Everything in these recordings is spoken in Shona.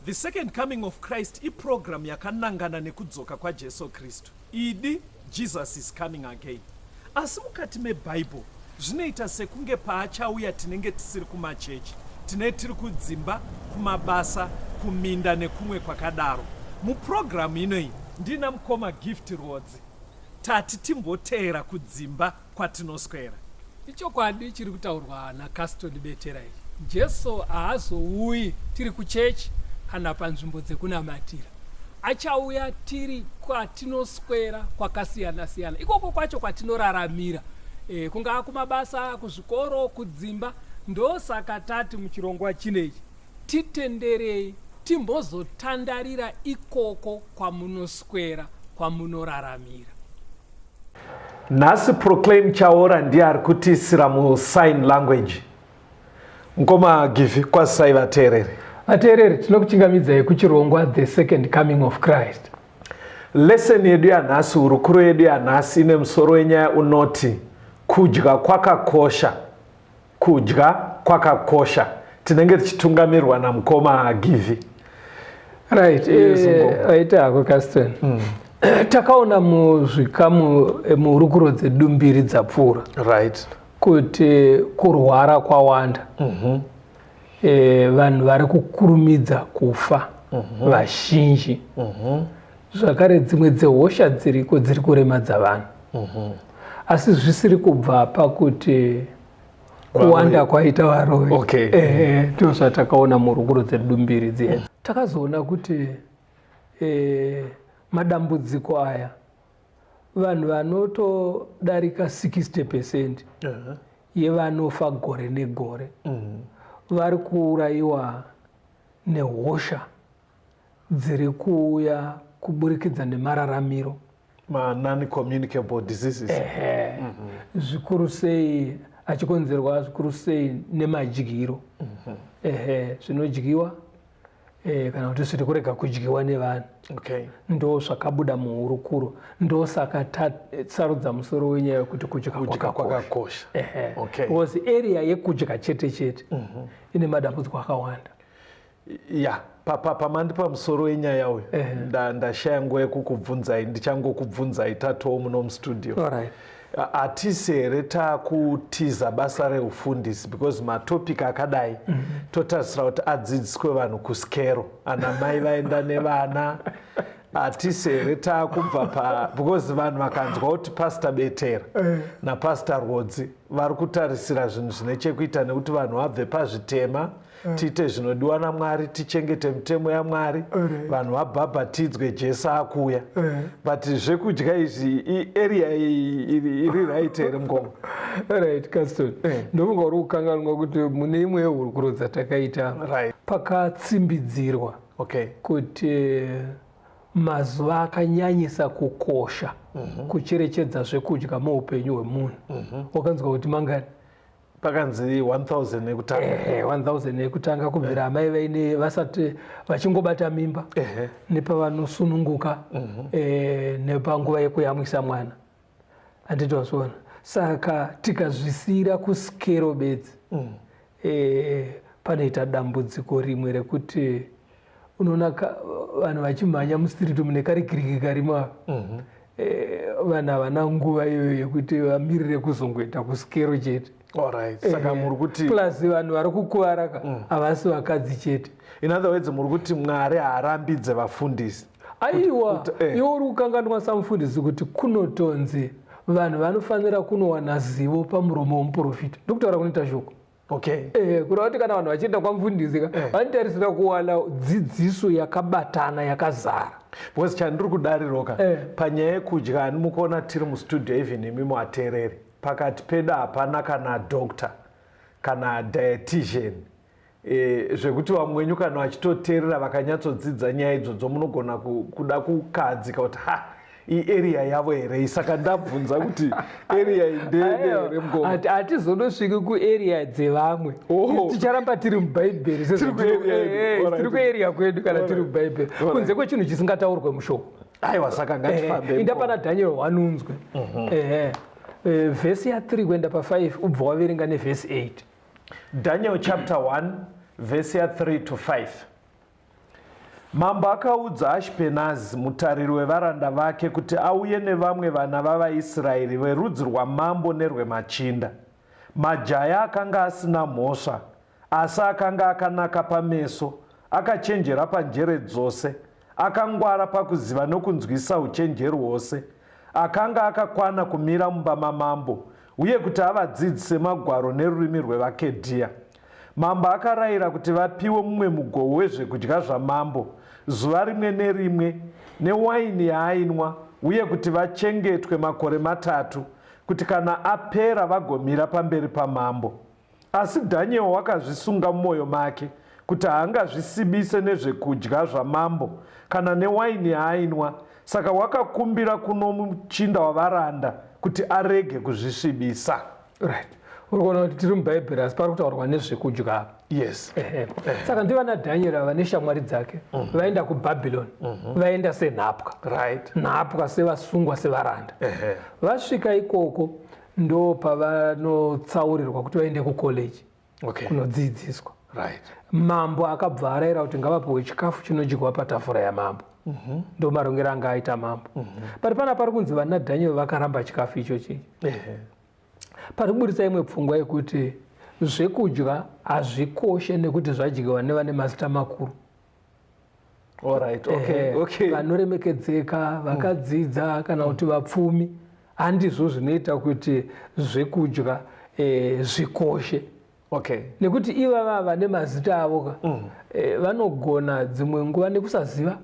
The Second Coming of Christ iprogram yakanangana nekudzoka kwaJesu Kristu. Idi, Jesus is coming again. Asi mukati meBible zvinoita sekunge paachauya tinenge tisiri kumachechi, tine tiri kudzimba, kumabasa, kuminda nekumwe kwakadaro. Muprogram inoyi ndina mukoma Gift Rwodzi. Tati timboteera kudzimba kwatinoswera. Ichokwadi chiri kutaurwa naCaston Betera ichi. Jesu haazouyi tiri kuchechi kana panzvimbo dzekunamatira. Achauya tiri kwatinoswera kwakasiyana siyana, ikoko kwacho kwatinoraramira, kungaa kumabasa, kuzvikoro, kudzimba. Ndosaka tati muchirongwa chinechi titenderei timbozotandarira ikoko kwamunoswera, kwamunoraramira. Nhasi Proclaim Chaora ndiye ari kutiisira musign language. Mukoma Givi, kwazisai vateereri. Vateereri, tinokuchingamidzai kuchirongwa The Second Coming of Christ. Lesson yedu yanhasi, hurukuro yedu yanhasi ine musoro wenyaya unoti kudya kwakakosha. Kudya kwakakosha. Tinenge tichitungamirwa namukoma Givi. Right, Yes, Mukoma. Aita hako Caston. Takaona muzvikamu muhurukuro dzedu mbiri dzapfuura kuti kurwara kwawanda. Vanhu vari kukurumidza kufa vazhinji. Zvakare dzimwe dzehosha dziriko dziri kuremadza vanhu. Asi zvisiri kubva pakuti kuwanda kwaita varoyi. Ndizvo zvatakaona muhurukuro dzedu mbiri dziya. Takazoona kuti madambudziko aya vanhu vanotodarika 60% yevanofa gore negore vari kuurayiwa nehosha dziri kuuya kuburikidza nemararamiro. Ma non-communicable diseases. Zvikuru sei achikonzerwa zvikuru sei nemadyiro. Zvinodyiwa kana kuti zviri kurega kudyiwa nevanhu. Ndo zvakabuda muhurukuro. Ndosaka tasarudza musoro wenyaya yekuti kudya Kudya kwakakosha. kwakakosha. Because area yekudya chete chete ine madambudziko akawanda. Ya, pamandipa musoro wenyaya uyu, ndashaya nguva yekukubvunzai, ndichangokubvunzai tatowo muno mustudio. Hatisi here takutiza basa reufundisi because matopic akadai totarisira kuti adzidziswe vanhu kuskero, ana mai vaenda nevana. Hatisi here takubva pa, because vanhu vakanzwa kuti Pastor Betera naPastor Rwodzi vari kutarisira zvinhu zvine chekuita nekuti vanhu vabve pazvitema, tiite zvinodiwa naMwari, tichengete mitemo yaMwari, vanhu vabhabhatidzwe, Jesu akuya. But zvekudya izvi, area iyi iri right here mukoma? Right, Caston. Ndofunga uri kukanganwa kuti mune imwe yehurukuro dzatakaita pakatsimbidzirwa kuti mazuva akanyanyisa kukosha kucherechedza zvekudya muupenyu hwemunhu. Wakanzwa kuti mangani? Pakanzi 1000 nekutanga. 1000 nekutanga kubvira amai vaine vasati vachingobata mimba nepavanosununguka, nepanguva yekuyamwisa mwana. Handiti wazviona? Saka tikazvisiyira kusikero bedzi, panoita dambudziko rimwe rekuti unoona vanhu vachimhanya mustreet mune karikiriki karimo apa. Vanhu havana nguva iyoyo yekuti vamirire kuzongoita kusikero chete. Saka muri kuti plus vanhu vari kukuvara ka havasi vakadzi chete. In other words, muri kuti Mwari haarambidze vafundisi. Aiwa, Kuti. iwe uri kukanganwa samufundisi kuti kunotonzi vanhu vanofanira kunowana zivo pamuromo womuprofita. Ndokutaura kunoita shoko. Kureva kuti kana vanhu vachienda kwamufundisi ka, vanotarisira kuwana dzidziso yakabatana yakazara. Because chandiri kudariroka panyaya yekudya, hani mukuona tiri mustudio, even imi muateereri, pakati pedu hapana kana doctor kana dietitian, zvekuti vamwe wenyu kana vachitoteerera vakanyatsodzidza nyaya idzodzo munogona kuda kukadzika kuti ha, iarea yavo here. Saka ndabvunza kuti area iyi ndeyede here mukoma? Hatizondosviki kuarea dzevamwe. Ticharamba tiri mubhaibheri. Tiri kuarea yedu. Tiri kuarea kwedu kana tiri mubhaibheri, kunze kwechinhu chisingataurwe mushoko. Aiwa, saka ngatifambe. Inda pana Daniel 1 unzwe. Vhesi ya3 kuenda pa5, ubva waverenga nevhesi 8. Daniel chapter 1 verse ya 3 to 5. Mambo akaudza Ashpenazi, mutariri wevaranda vake, kuti auye nevamwe vana vavaIsraeri verudzi rwamambo nerwemachinda, majaya akanga asina mhosva, asi akanga akanaka pameso, akachenjera panjere dzose, akangwara pakuziva nokunzwisisa uchenjeri hwose, akanga akakwana kumira mumba mamambo, uye kuti avadzidzise magwaro nerurimi rwevaKedhia. Mambo akarayira kuti vapiwe mumwe mugowo wezvekudya zvamambo zuva rimwe nerimwe newaini yaainwa uye kuti vachengetwe makore matatu, kuti kana apera vagomira pamberi pamambo. Asi Dhanieri wakazvisunga mumwoyo make kuti haangazvisibise nezvekudya zvamambo kana newaini yaainwa, saka wakakumbira kuno muchinda wavaranda kuti arege kuzvisvibisa. Right, uri kuona kuti tiri mubhaibheri, asi pari kutaurwa nezvekudya apa. Saka ndivana Dhanieri ava neshamwari dzake vaenda kuBhabhironi, vaenda senhapwa, nhapwa, sevasungwa, sevaranda. Vasvika ikoko ndo pavanotsaurirwa kuti vaende kukoleji kunodzidziswa. Mambo akabva arayira kuti ngavapiwe chikafu chinodyiwa patafura yamambo. Ndo marongero anga aita mambo. But pana pari kunzi vana Dhanieri vakaramba chikafu ichochi. Pari kuburitsa imwe pfungwa yekuti zvekudya hazvikoshe nekuti zvadyiwa nevane mazita makuru, vanoremekedzeka, vakadzidza kana kuti vapfumi. Handizvo zvinoita kuti zvekudya zvikoshe, nekuti ivava vane mazita avo ka vanogona dzimwe nguva nekusaziva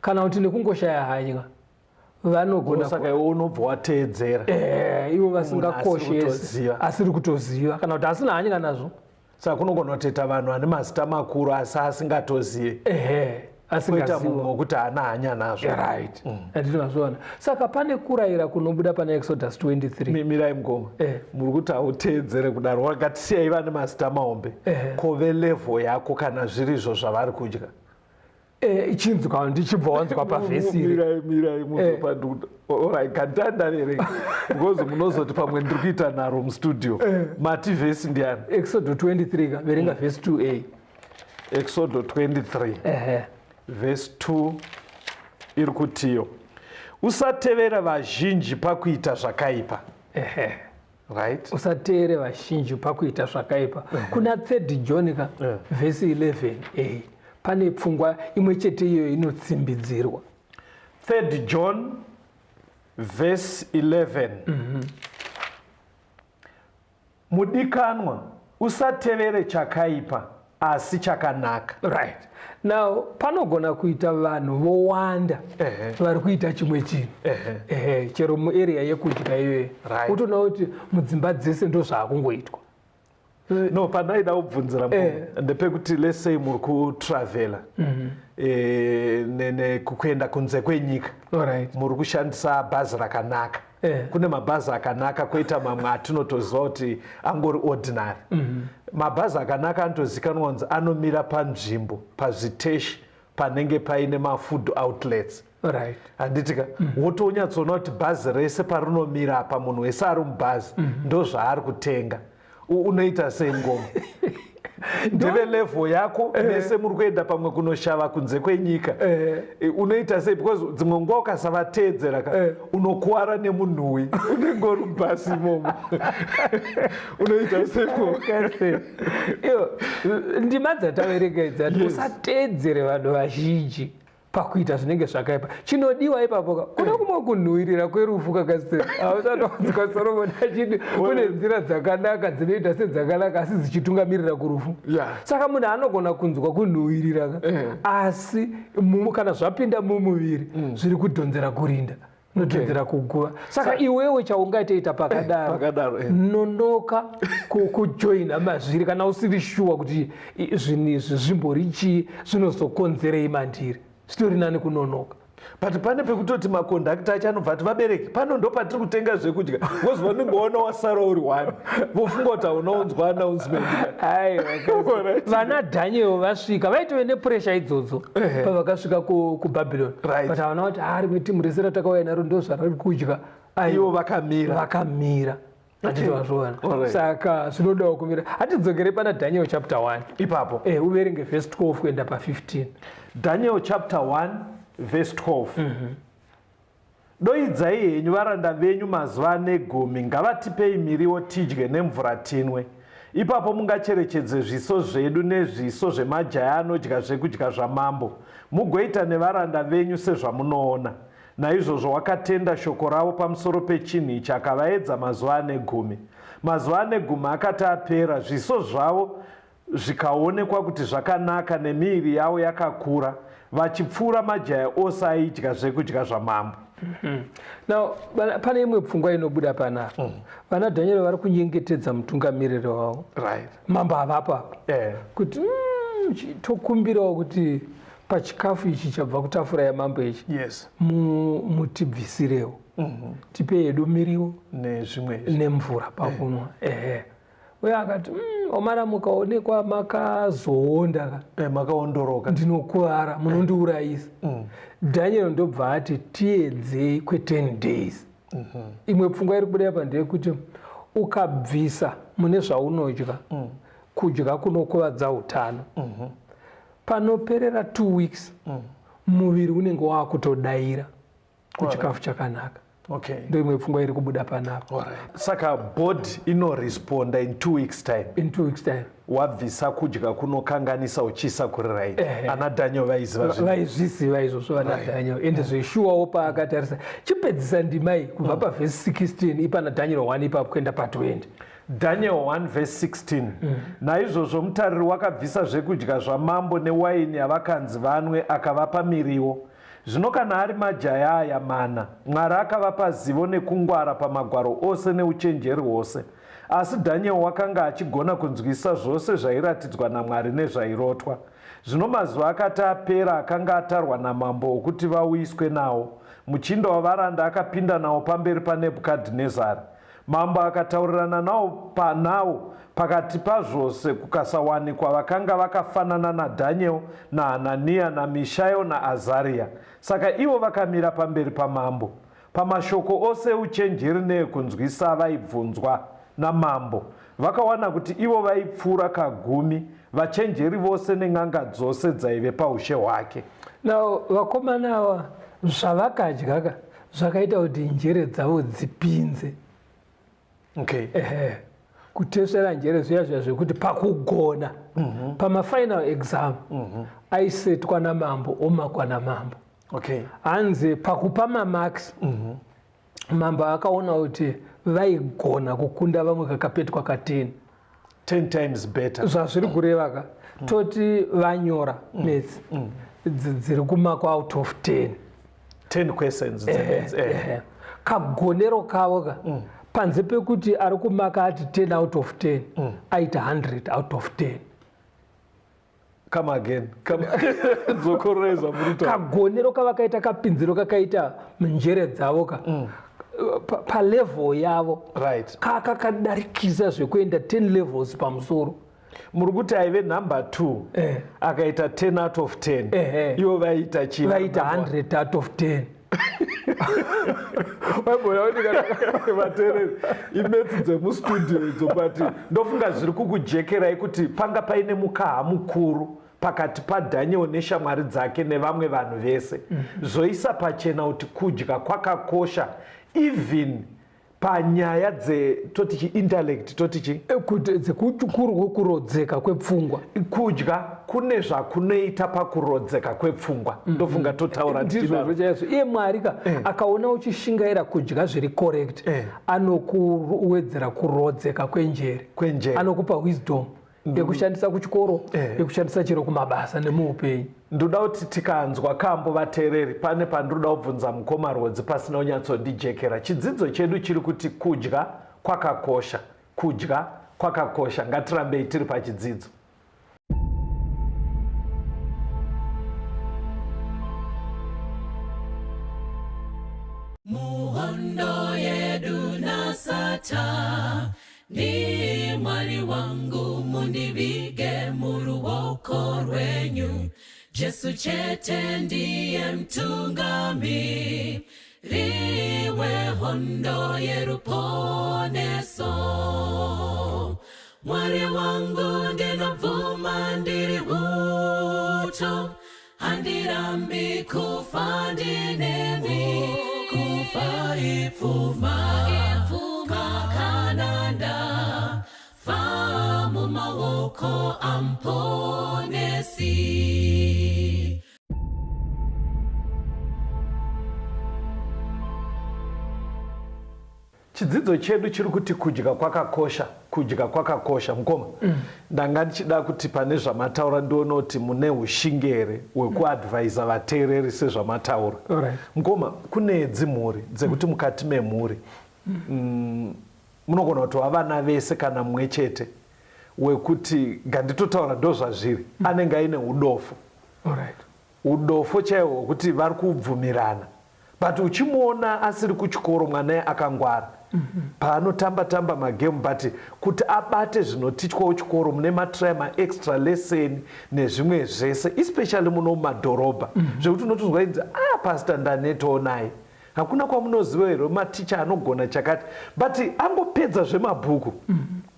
kana kuti nekungoshaya hanya vanogona. Saka iwe unobva wateedzera. Ivo vasingakoshesi, asiri kutoziva kana kuti asina hanya nazvo. Saka kunogona kutoita vanhu vane mazita makuru asi asingatozivi, Asingazivi. Mumwe wekuti haana hanya nazvo. Right, handiti mazviona? Saka pane kurayira kunobuda pana Exodus 23. Mirai mukoma. Muri kuti hauteedzere kudaro, wakatisiyai vane mazita mahombe. Kove level yako kana zvirizvo zvavari kudya? Chinzwa, ndichibva wanzwa pavhesi iri. Mirai, mirai, muzopanduda. Alright, kanditandaverenga because munozoti pamwe ndiri kuita nharo mustudio. Mati vhesi ndiani? Exodo 23 ka, verenga vhesi 2a. Exodo 23 vhesi 2 iri kutiyo, "Usatevera vazhinji pakuita zvakaipa." Right. Usateere vazhinji pakuita zvakaipa. Kuna Third John ka, vhesi 11a, pane pfungwa imwe chete iyoyo inotsimbidzirwa. Third John verse 11. "Mudikanwa, usatevere chakaipa, asi chakanaka." Right, now panogona kuita vanhu vowanda vari kuita chimwe chinhu, ehe, chero muarea yekudya iyoyo, utoona kuti mudzimba dzese ndo zvaakungoitwa. No, pandaida kubvunzira ndepekuti let's say muri kutravela kuenda kunze kwenyika, muri kushandisa bhazi rakanaka. Kune mabhazi akanaka, kwoita mamwe atinotoziva kuti angori ordinary. Mabhazi akanaka anotozikanwa kunzi anomira panzvimbo, pazviteshi panenge paine mafood outlets, handiti ka? Wotonyatsoona kuti bhazi rese parinomira apa, munhu wese ari mubhazi ndo zvaari kutenga. Unoita sei ngoma? Ndeve level yako, mese muri kuenda pamwe kunoshava kunze kwenyika. Unoita sei? Because dzimwe nguva ukasavateedzera ka, unokuwara nemunhuwi unenge uri mubhasi imomo. Unoita sei ngoma? Iyo ndima dzataverenga idzi ati usateedzere vanhu vazhinji pakuita zvinenge zvakaipa. Chinodiwa ipapo ka, kuna kumwe kunhuhwirira kwerufu kakasitera. Hausatowanzwa Soromoni achiti kune nzira dzakanaka dzinoita sedzakanaka asi dzichitungamirira kurufu? Saka munhu anogona kunzwa kunhuhwirira ka, asi kana zvapinda mumuviri zviri kudhonzera kurinda, nodhonzera kuguva. Saka iwewe chaungaitoita pakadaro, Pakadaro, nonoka kujoina mazviri kana usiri shuwa kuti zvinhu izvi zvimbori chii, zvinozokonzerei mandiri. Zvitori nani kunonoka. But pane pekutoti makondakta acho anobva ati, "Vabereki, pano ndo patiri kutenga zvekudya," because vanenge vaona wasara uri one, vofunga kuti haunaunzwa announcement. Aiwa, vana Daniel vasvika vaitove nepuresha idzodzo pavakasvika kuBhabhironi. But havana kuti, "Ah, rimwe timu rese ratakauya naro ndo zvarari kudya." Ivo vakamira. Vakamira. Handiti wazviona? Saka zvinodawo kumira. Hatidzokere pana Daniel chapter 1 ipapo. Uverenge verse 12 kuenda pa 15. Daniel chapter 1 verse 12. Doidzai henyu varanda venyu mazuva ane gumi, ngavatipei miriwo tidye nemvura tinwe. Ipapo mungacherechedze zviso zvedu nezviso zvemajaya anodya zvekudya zvamambo, mugoita nevaranda venyu sezvamunoona. Naizvozvo wakatenda shoko ravo pamusoro pechinhu ichi, akavaedza mazuva ane gumi. Mazuva ane gumi akati apera, zviso zvavo zvikaonekwa kuti zvakanaka nemiiri yavo yakakura, vachipfuura majaya ose aidya zvekudya zvamambo. Now, pane imwe pfungwa inobuda panapa. Vana Daniel vari kunyengetedza mutungamiriri wavo. Mambo havapo apa. Kuti tokumbirawo kuti pachikafu ichi chabva kutafura yamambo ichi. Mutibvisirewo. Tipe yedu miriwo nezvimwe nemvura pakunwa. Uye akati, omara mukaonekwa makazoonda ka. Makaondoroka. Ndinokuvara, munondiurayisa. Daniel ndobva ati tiedzei kwe 10 days. Imwe pfungwa iri kubuda apa ndeyekuti ukabvisa mune zvaunodya, kudya kunokuvadza utano. Panoperera 2 weeks, muviri unenge wakutodaira kuchikafu chakanaka. Ndo imwe pfungwa iri kubuda panapa. Saka body inoresponda in 2 weeks time. In 2 weeks time. Wabvisa kudya kunokanganisa uchiisa kuri right. Ana Daniel vaiziva zvinhu. Vaizviziva izvozvo vana Daniel. Ende zveshuwawo paakatarisa. Chipedzisa ndima iyi kubva pa verse 16 ipana Daniel 1 ipapo kuenda pa 20. Daniel 1 verse 16. Naizvozvo mutariri wakabvisa zvekudya zvamambo newaini yavakanzi vanwe akavapa miriwo. Zvino kana ari majaya aya mana, Mwari akavapa zivo nekungwara pamagwaro ose neuchenjeri hwose. Asi Daniel wakanga achigona kunzwisisa zvose zvairatidzwa naMwari nezvairotwa. Zvino mazuva akati apera akanga atarwa namambo okuti vauyiswe nawo, muchinda wavaranda akapinda nawo pamberi paNebhukadhinezari. Mambo akataurirana nawo nawo pakati pazvose kukasawanikwa vakanga vakafanana naDaniel naHanania naMishael naAzaria. Saka ivo vakamira pamberi pamambo. Pamashoko ose euchenjeri neekunzwisa avaibvunzwa namambo, vakawana kuti ivo vaipfuura kagumi vachenjeri vose nen'anga dzose dzaive paushe hwake. Now vakomana ava zvavakadya ka zvakaita kuti njere dzavo dzipinze. Kutesvera njere zviya zviya zvekuti pakugona pamafinal exam aisetwa namambo omakwa namambo. Hanzi pakupa mamarks mambo akaona kuti vaigona kukunda vamwe kakapetwa ka 10. 10 times better. Zvazviri kureva ka toti vanyora maths dziri kumakwa out of 10. 10 questions dzemaths. Kagonero kavo ka panze pekuti ari kumaka ati 10 out of 10 aita 100 out of 10. Come again. Come dzokororei zvamuri kutaura. Kagonero kavakaita kapinziro kakaita munjere dzavo ka. Pa level yavo. Kaka kadarikisa zvekuenda 10 levels pamusoro. Muri kuti aive number 2 akaita 10 out of 10. Ivo vaiita chii? Vaiita 100 out of 10. Vaibona kuti kana vateereri imetsi dzemustudio idzo, but ndofunga zviri kukujekerai kuti panga paine mukaha mukuru pakati paDaniel neshamwari dzake nevamwe vanhu vese. Zvoisa pachena kuti kudya kwakakosha even panyaya dze toti chi intellect, toti chi Kuti dzekurodzeka kwepfungwa. Kudya kune zvakunoita pakurodzeka kwepfungwa. Ndofunga totaura ndizvozvo chaizvo. Iye Mwari ka akaona uchishingaira kudya zviri correct, anokuwedzera kurodzeka kwenjere. Kwenjere. Anokupa wisdom yekushandisa kuchikoro, yekushandisa chero kumabasa nemuupenyu. Ndoda kuti tikanzwa kambo vateereri, pane pandinoda kubvunza mukoma Rwodzi pasina kunyatsondijekera. Chidzidzo chedu chiri kuti kudya kwakakosha. Kudya kwakakosha. Ngatirambei tiri pachidzidzo. Muhondo yedu naSatani, Mwari wangu mundivige muruoko rwenyu. Jesu chete ndiye mutungamiri wehondo yeruponeso. Mwari wangu, ndinobvuma ndiri uto, handirambi kufa ndinemi. Kufa ipfuma kana ndafa mumaoko aMuponesi. Chidzidzo chedu chiri kuti kudya kwakakosha, kudya kwakakosha. Mukoma, ndanga ndichida kuti pane zvamataura ndione kuti mune ushingi here hwekuadvaisa vateereri sezvamataura. Mukoma, kune dzimhuri dzekuti mukati memhuri munogona kutova vana vese kana mumwe chete wekuti, nganditotaura ndo zvazviri, anenge aine udofo, udofo chaihwo hwekuti vari kubvumirana, but uchimuona asiri kuchikoro, mwana akangwara, paanotamba tamba magame, but kuti abate zvinotichwawo chikoro mune matry maextra lesson nezvimwe zvese, especially muno mumadhorobha, zvekuti unotonzwa inzi, "Ah, pastor, ndanetawo naye. Hakuna kwamunoziva here maticha anogona chakati?" But angopedza zvemabhuku,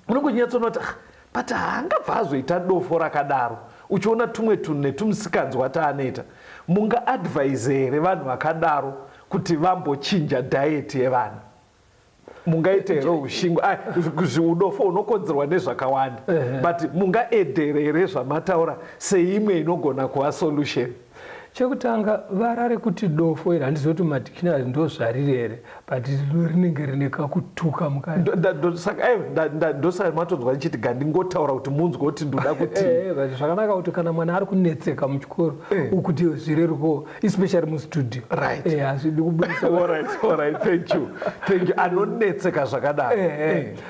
unongonyatsoona kuti, "Ah, but haangabva azoita dofo rakadaro." Uchiona tumwe tunhu netumusikanzwa taanoita, mungaadvise here vanhu vakadaro kuti vambochinja diet yevana? Mungaita here ushingo? Udofo hunokonzerwa nezvakawanda, but mungaedhere here zvamataura seimwe inogona kuva solution? Chekutanga, vara rekuti dofo iri, handizivi kuti madictionary ndo zvariri here, but rinenge rine kakutuka mukati. Saka aiwa, ndosaka matonzwa ndichiti gandingotaura kuti munzwe kuti ndoda kuti But zvakanaka kuti kana mwana ari kunetseka muchikoro, ukuti zvireruko, especially mustudio. Hazvidi kubudisa. Alright, thank you, thank you. Anonetseka zvakadaro.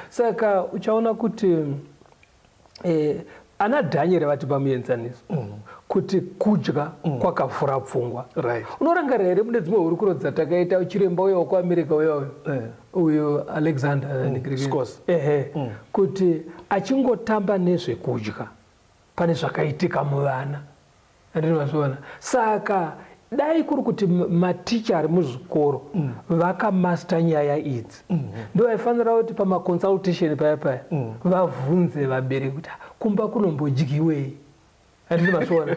Saka uchaona kuti ana Dhanieri vatipa muenzaniso kuti kudya kwakavhura pfungwa. Unorangarira here mune dzimwe hurukuro dzatakaita, chiremba uya wekuAmerica uya, uyo uyo Alexander Scott. Ehe, kuti achingotamba nezvekudya pane zvakaitika muvana, andini mazviona? Saka dai kuri kuti maticha ari muzvikoro vakamasta nyaya idzi, ndo vaifanira kuti pamaconsultation paya paya vavhunze vabereki kuti, "Ah, kumba kunombodyiwei?" Handini mazviona?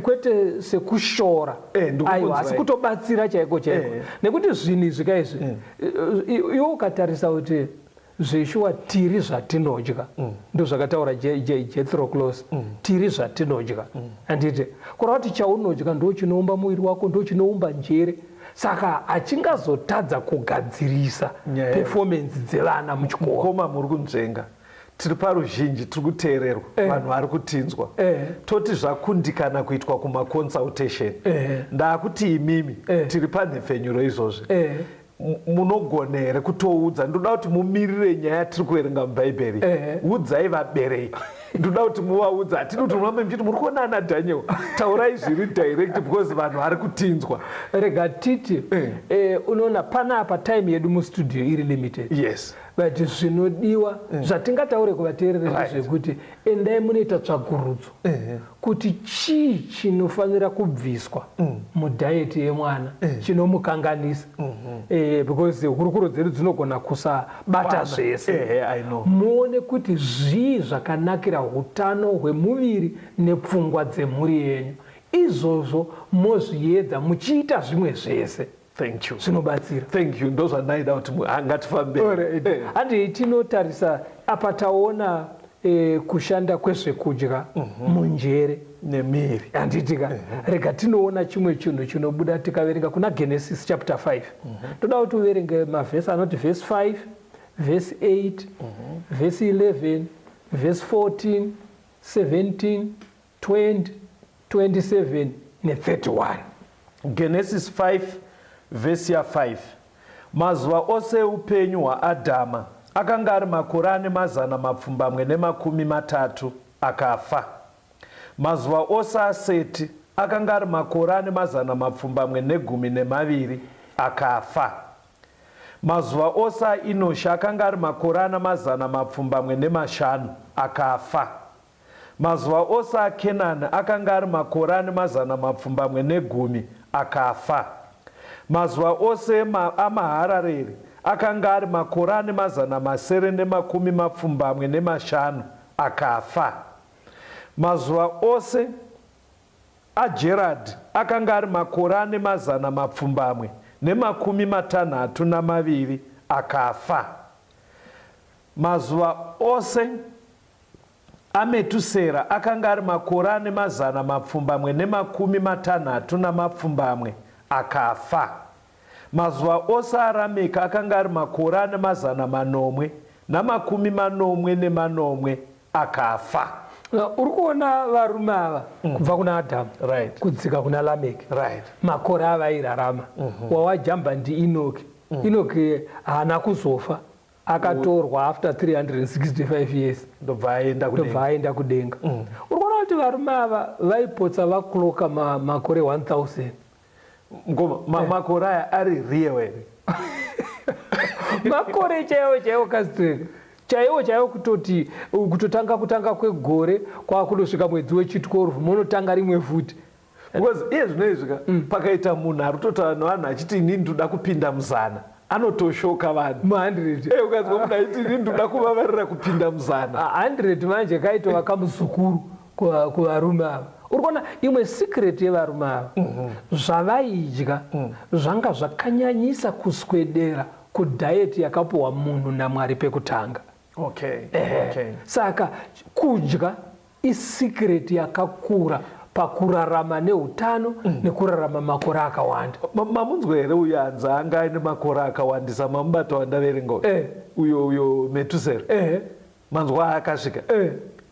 Kwete sekushora, Ndikukunzwai. aiwa, asi kutobatsira chaiko chaiko, nekuti zvinhu izvi kaizvi, iwe ukatarisa kuti zveshuwa tiri zvatinodya, ndo zvakataura Jethro Kloss, tiri zvatinodya, handiti? Kureva kuti chaunodya ndo chinoumba muviri wako, ndo chinoumba njere, saka hachingazotadza kugadzirisa Nyaya. performance dzevana muchikoro. Mukoma, muri kunzvenga. Tiri paruzhinji, tiri kuteererwa, vanhu vari kutinzwa. Toti zvakundikana kuitwa kumaconsultation, ndaakuti imimi, tiri panhepfenyuro izvozvi, munogona here kutoudza? Ndoda kuti mumirire nyaya tiri kuverenga mubhaibheri. Udzai vabereki, ndoda kuti muvaudza. Hatidi kuti murambe muchiti muri kuona ana Daniel. Taurai zviri direct because vanhu vari kutinzwa. Rega titi, unoona panapa time yedu mustudio iri limited, but zvinodiwa zvatingataure kuvateereri ndezvekuti endai munoita tsvakurudzo kuti chii chinofanira kubviswa mudiet yemwana chinomukanganisa, because hurukuro dzedu dzinogona kusabata Kwana. zvese. Ehe, I know. Muone kuti zvii zvakanakira utano hwemuviri nepfungwa dzemhuri yenyu. Izvozvo mozviedza muchiita zvimwe zvese. Thank you. Zvinobatsira. Thank you, ndozvandaida kuti ngatifambei. Handei tinotarisa apa. Taona kushanda kwezvekudya munjere nemiri. Handitika? Rega tinoona chimwe chinhu chinobuda tikaverenga kuna Genesis chapter 5. Toda kuti uverenge mavhesi anoti vhesi 5, vhesi 8, vhesi 11, vhesi 14, 17, 20, 27 ne31. Genesis 5 vhesi ya5: Mazuva ose eupenyu hwaAdhama akanga ari makore ane 730, akafa. Mazuva ose aSeti akanga ari makore ane 712, akafa. Mazuva ose aEnoshi akanga ari makore ana 705, akafa. Mazuva ose aKenani akanga ari makore ane 810, akafa. Mazuva ose aMaharareri akanga ari makore ane 775, akafa. Mazuva ose aJeradhi akanga ari makore ane 862, akafa. Mazuva ose aMetusera akanga ari makore ane 867, akafa. Mazuva ose aRameki akanga ari makore ane 797, akafa. Uri kuona varume ava kubva kuna Adhamu kudzika kuna Lameki, makore avairarama. Wawajamba ndiEnoki. Enoki haana kuzofa, akatorwa after 365 years. Ndobva aenda Ndobva kudenga. Aenda kudenga. Uri kuona kuti varume ava vaipotsa vakuclocka makore 1000. Ngoma makore aya ari real here? Makore chaiwo chaiwo, kazitreka chaiwo chaiwo, kutoti kutotanga kutanga kwegore kwakundosvika mwedzi wechi12 munotanga rimwe futi. Because iye zvino izvi ka, pakaita munhu ari kutotaura nevanhu achiti, "Inini ndoda kupinda muzana," anotoshoka vanhu. Mu100. Ukazwa munhu achiti, "Inini ndoda kuvavarira kupinda muzana." 100 manje kaitova kamuzukuru kuvarume ava. Uri kuona imwe secret yevarume ava, zvavaidya zvanga zvakanyanyisa kuswedera kudiet yakapuhwa munhu naMwari pekutanga. Saka kudya isecret yakakura pakurarama neutano nekurarama makore akawanda. Mamunzwa here uyo anzi anga aine makore akawandisa? Mamubata wandaverenga uyu? Eh. Uyo Metusera. Ehe. Manzwa akasvika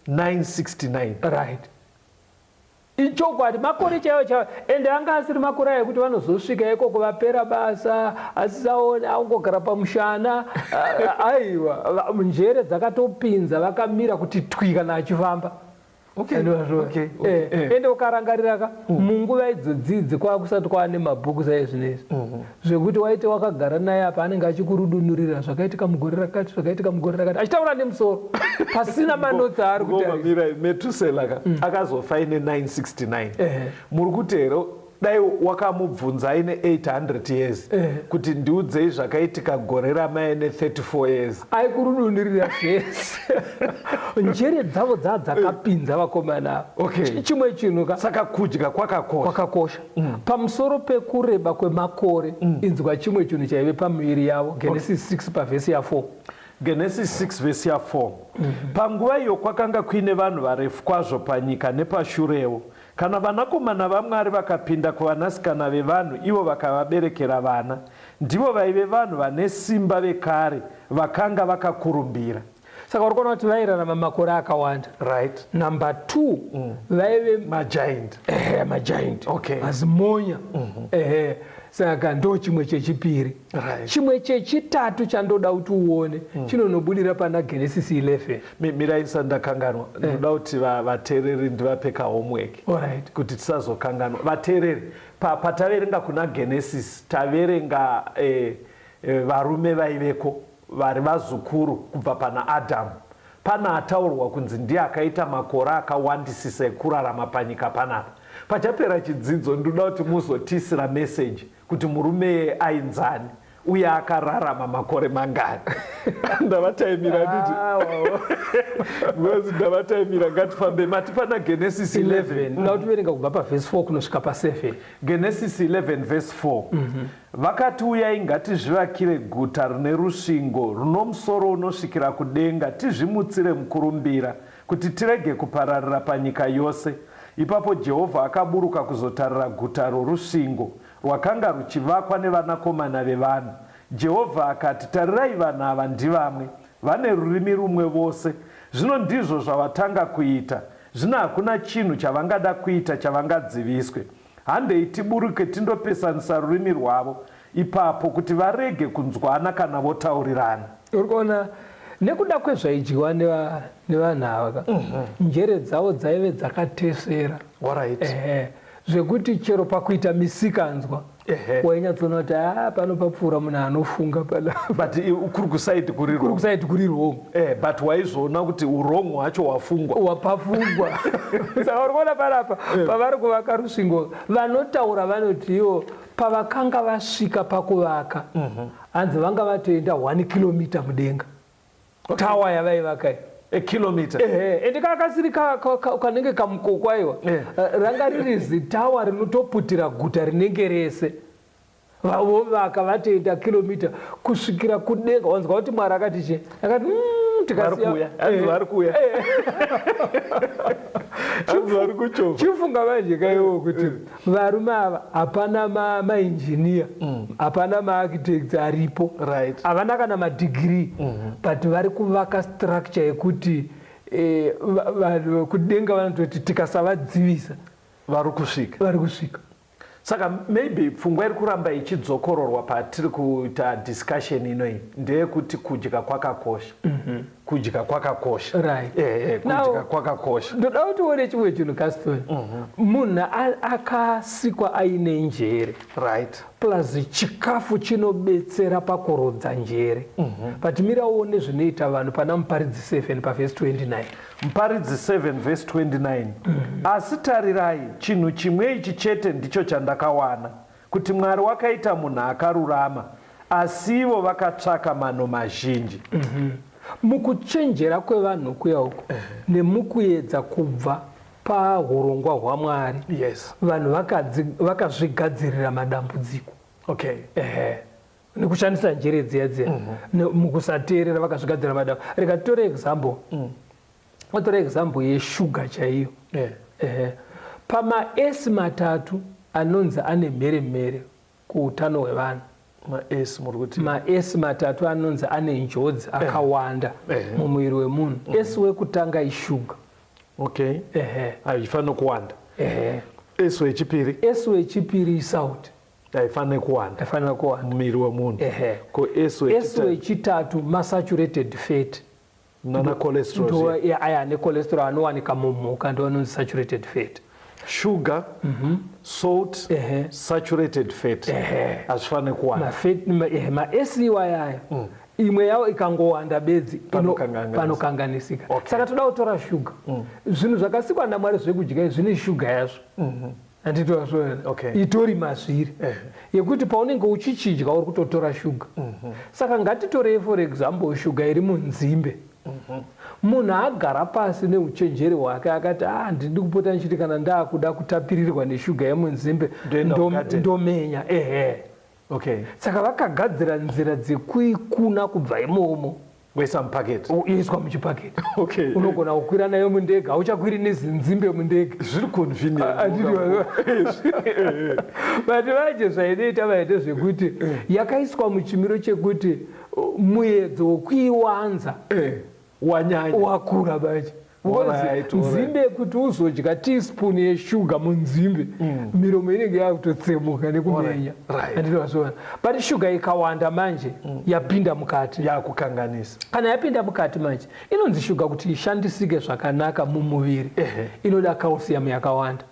969. Right, ichokwadi, makore chaiwo chaiwo, ende anga asiri makore ayo ekuti vanozosvika ikoko vapera basa, asisaoni, angogara pamushana. Aiwa, njere dzakatopinza, vakamira kuti twi kana achifamba. Ndozvo. Ende ukarangarira ka, munguva idzodzidzi kwava kusati kwava nemabhuku saizvinezvi, zvekuti waite wakagara naye apa anenge achikurudunurira zvakaitika mugore rakati, zvakaitika mugore rakati, achitaura nemusoro pasina manotsi aari Ngoma kutarisa. Mirai, Metusela ka akazofa ine 969. Muri kuti here dai wakamubvunza aine 800 years kuti, "Ndiudzei zvakaitika gore ramaine 34 years"? Aikurudunurira zvese, njere dzavo dzaa dzakapinza vakomana ava. Chimwe chinhu ka, Saka kudya kwakakosha. Kwakakosha. Pamusoro pekureba kwemakore, inzwa chimwe chinhu chaive pamiviri yavo, Genesis 6 pavhesi ya4. Genesis 6 vhesi ya4: Panguva iyo kwakanga kuine vanhu varefu kwazvo panyika nepashurewo. Kana vanakomana vaMwari vakapinda kuvanasikana vevanhu, ivo vakavaberekera vana. Ndivo vaive vanhu vane simba vekare, vakanga vakakurumbira. Saka uri kuona kuti vairarama makore akawanda. Number 2, vaive Magiant. Ehe, magiant. Mazimonya, ehe. Saka ndo chimwe chechipiri. Chimwe chechitatu chandoda kuti uone chinonobudira pana Genesis 11. Mirai, ndisati ndakanganwa, ndinoda kuti vateereri ndivape kahomework kuti tisazokanganwa. Vateereri, pataverenga kuna Genesis, taverenga varume vaiveko vari vazukuru kubva pana Adhamu. Pana ataurwa kunzi ndiye akaita makore akawandisisa ekurarama panyika panapa. Pachapera chidzidzo, ndinoda kuti muzotiisira meseji kuti murume ainzani uye akararama makore mangani. Ndavataimira nditi because ndavataimira. Ngatifambe. Mati pana Genesis 11. 11, ndoda kuti verenga kubva pavhesi 4 kunosvika pa7. Genesis 11 verse 4: Vakati, "Uyai, ngatizvivakire guta rine rusvingo runo musoro unosvikira kudenga, tizvimutsire mukurumbira, kuti tirege kupararira panyika yose." Ipapo Jehovha akaburuka kuzotarira guta rorusvingo rwakanga ruchivakwa nevanakomana vevanhu. Jehovha akati, "Tarirai, vanhu ava ndivamwe, vane rurimi rumwe vose. Zvino ndizvo zvavatanga kuita. Zvino hakuna chinhu chavangada kuita chavangadziviswe. Handei tiburuke tindopesanisa rurimi rwavo ipapo, kuti varege kunzwana kana votaurirana." Uri kuona, nekuda kwezvaidyiwa nevanhu ava ka, njere dzavo dzaive dzakatesvera. Ehe, zvekuti chero pakuita misikanzwa. Wainyatsoona kuti a pano papfuura munhu anofunga pana. But kuri kuside kuri kuri kuside kuri wrong. But waizoona kuti urong hwacho hwafungwa. Wapafungwa. Saka uri kuona panapa pavari kuvaka rusvingo, vanotaura vanoti ivo pavakanga vasvika pakuvaka, hanzi vanga vatoenda 1 kilomita mudenga. Tower yavaivaka iyi. A kilometer. Ehe, ende kakasiri kanenge kamukoko aiwa. Ranga riri zitawa rinotoputira guta rinenge rese. Vavovaka vatoenda kilomita kusvikira kudenga. Wanzwa kuti Mwari akati che? Akati, tikasiya. Vari kuuya. Hanzi vari kuuya. Hanzi vari kuchovha. Chifunga manje kaiwo kuti varume ava hapana mainjiniya, hapana maarchitects aripo. Havana kana madegree, but vari kuvaka structure yekuti vanhu kudenga vanototi tikasavadzivisa vari kusvika. Vari kusvika. Saka maybe pfungwa iri kuramba ichidzokororwa patiri kuita discussion inoyi ndeyekuti kudya kwakakosha. Kudya kwakakosha. Kudya kwakakosha. Ndoda kuti uone chimwe chinhu, Caston. Munhu akasikwa aine njere. Plus chikafu chinobetsera pakurodza njere. But mira uone zvinoita vanhu pana Muparidzi 7 pavhesi 29. Muparidzi 7 vhesi 29. Asi tarirai, chinhu chimwe ichi chete ndicho chandakawana, kuti Mwari wakaita munhu akarurama, asi ivo vakatsvaka mano mazhinji. Mukuchenjera kwevanhu kuya uko, nemukuedza kubva pahurongwa hwaMwari, vanhu vakazvigadzirira madambudziko. Nekushandisa njere dziya dziya. Mukusateerera vakazvigadzirira madambudziko. Rega titore example. Tore example yeshuga chaiyo. Pama-S matatu anonzi ane mheremhere kuutano hwevanhu. Ma-S muri kuti? Ma-S matatu anonzi ane njodzi akawanda mumuviri wemunhu. S wekutanga ishuga. Haifaniri kuwanda. S wechipiri? S wechipiri isalt. Haifaniri kuwanda. Haifaniri kuwanda. Mumuviri wemunhu. Ko S S wechitatu? wechitatu masaturated fat. Nana cholesterol. Ndo, aya ane cholesterol anowanika mumhuka ndo anonzi saturated fat. Sugar, salt, saturated fat. Hazvifaniri kuwanda. Ma-S iwaya imwe yawo ikangowanda bedzi Panokanganisika. panokanganisika. Saka toda kutora sugar. Zvinhu zvakasikwa naMwari zvekudya izvi zvine sugar yazvo. Handiti wazviona? Itori mazviri. Yekuti paunenge uchichidya uri kutotora sugar. Saka ngatitorei for example sugar iri munzimbe. Munhu agara pasi neuchenjeri hwake akati, ndidi kupota ndichiti kana ndaakuda kutapirirwa neshuga yemunzimbe, Ndoenda kugarden. ndomenya. Saka vakagadzira nzira dzekuikuna kubva imomo. Voisa mupaketi. Yoiswa muchipaketi. Unogona kukwira nayo mundege, hauchakwiri nezinzimbe mundege. Zviri convenient. But manje zvainoita vaite zvekuti yakaiswa muchimiro chekuti muedzo wekuiwanza Wanyanya. Wakura manje. Nzimbe kuti uzodya teaspoon yeshuga munzimbe, miromo inenge yakutotsemuka nekumenya. Handiti wazviona? But shuga ikawanda manje, yapinda mukati. Yakukanganisa. Kana yapinda mukati manje, inonzi shuga kuti ishandisike zvakanaka mumuviri, inoda calcium yakawanda.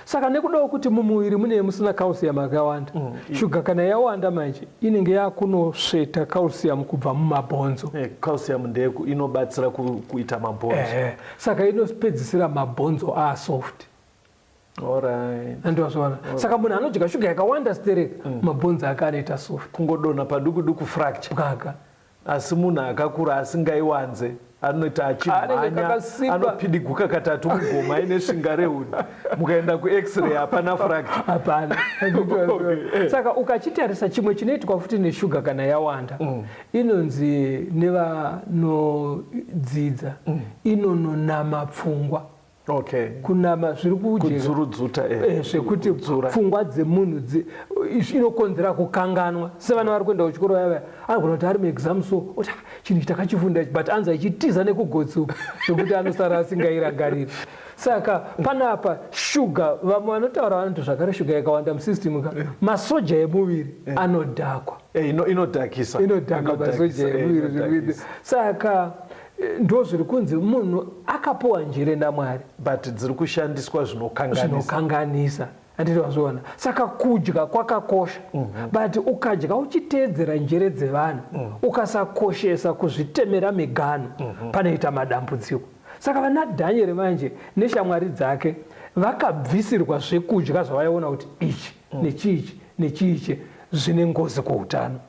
Saka nekudawo kuti mumuviri mune musina calcium yakawanda, shuga kana yawanda manje inenge yakunosveta calcium kubva mumabhonzo. Calcium ndeku inobatsira kuita mabhonzo. Saka inopedzisira mabhonzo asoft. Andozviona. Saka munhu anodya shuga yakawanda stereka, mabhonzo ake anoita soft. Kungodonha paduku duku fracture. Bwaka. Asi munhu akakura asingaiwanze anoita achimhanya, Anenge kakasimba. anopidiguka katatu mugoma aine svinga rehuni. Mukaenda ku-x-ray hapana fracture. Hapana. Saka ukachitarisa chimwe chinoitwa futi neshuga kana yawanda, inonzi nevanodzidza, inononama pfungwa. Kunama zviri kujeka. Kudzurudzuta, Zvekuti Kudzura. pfungwa dzemunhu inokonzera kukanganwa. Sevana vari kuenda kuchikoro vaya vaya, anogona kuti ari muexam so, oti, chinhu ichi takachifunda ichi, but anzi achitiza nekugotsuka, zvekuti anosara asingairangariri. Saka panapa shuga, vamwe vanotaura vanoti zvakare shuga yakawanda musystem ka, masoja emuviri anodhakwa. Inodhakisa. Inodhaka Inodhakisa, masoja emuviri zviri kuita. inodhakisa. Saka ndo zviri kunzi munhu akapuwa njere naMwari. But dziri kushandiswa zvinokanganisa. Zvinokanganisa. Handiti wazviona? Saka kudya kwakakosha, but ukadya uchiteedzera njere dzevanhu, ukasakoshesa kuzvitemera miganhu, panoita madambudziko. Saka vana Dhanieri manje neshamwari dzake vakabvisirwa zvekudya zvavaiona kuti ichi nechiichi nechiichi zvine ngozi kuutano,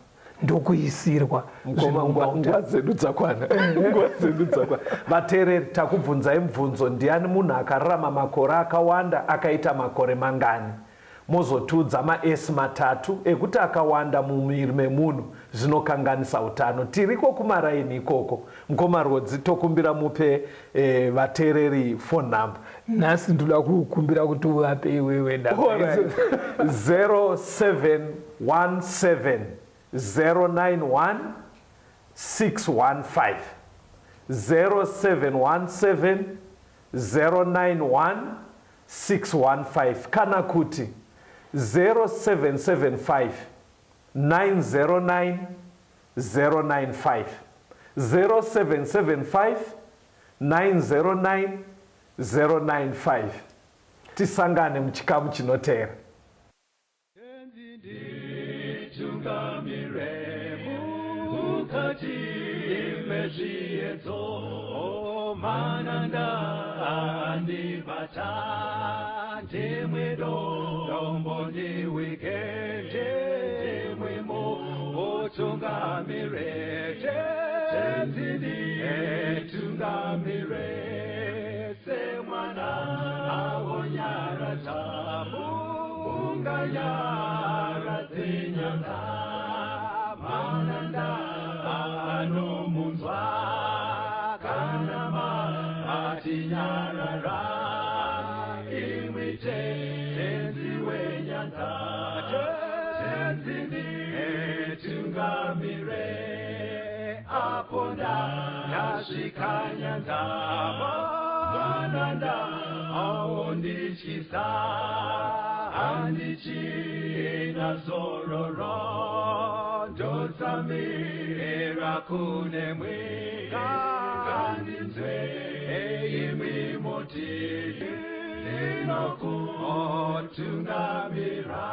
ndokuisirwa. Mukoma, nguva dzedu dzakwana, nguva dzedu dzakwana. Vateereri, takubvunzai mubvunzo: ndiani munhu akararama makore akawanda, akaita makore mangani? Mozotiudza maesi matatu ekuti akawanda mumuviri memunhu zvinokanganisa utano. Tiriko kumaraini ikoko. Mukoma Rodzi, tokumbira mupe vateereri phone number. Nhasi ndoda kukumbira kuti uvape iwewe. Alright. 0717 091 615, 0717 091 615, kana kuti 0775 909 095, 0775 909 095. Tisangane muchikamu chinoteera. Tungamire mukati mezviedzo, mananda andibata, ndimwe dombo ndiwike, ndimwimo utungamire, Tenzi nditungamire, semwana awonyaradza unganyaradze nyanza, mananda anomunzwa kana matinyarara, imwi Tenzi wenyanza, Tenzi nditungamire, apo ndasvika nyanza, mananda aondityisa, handichina zororo, ndotsamira kunemwi, ngandinzwe imwi muti ndinokutungamira.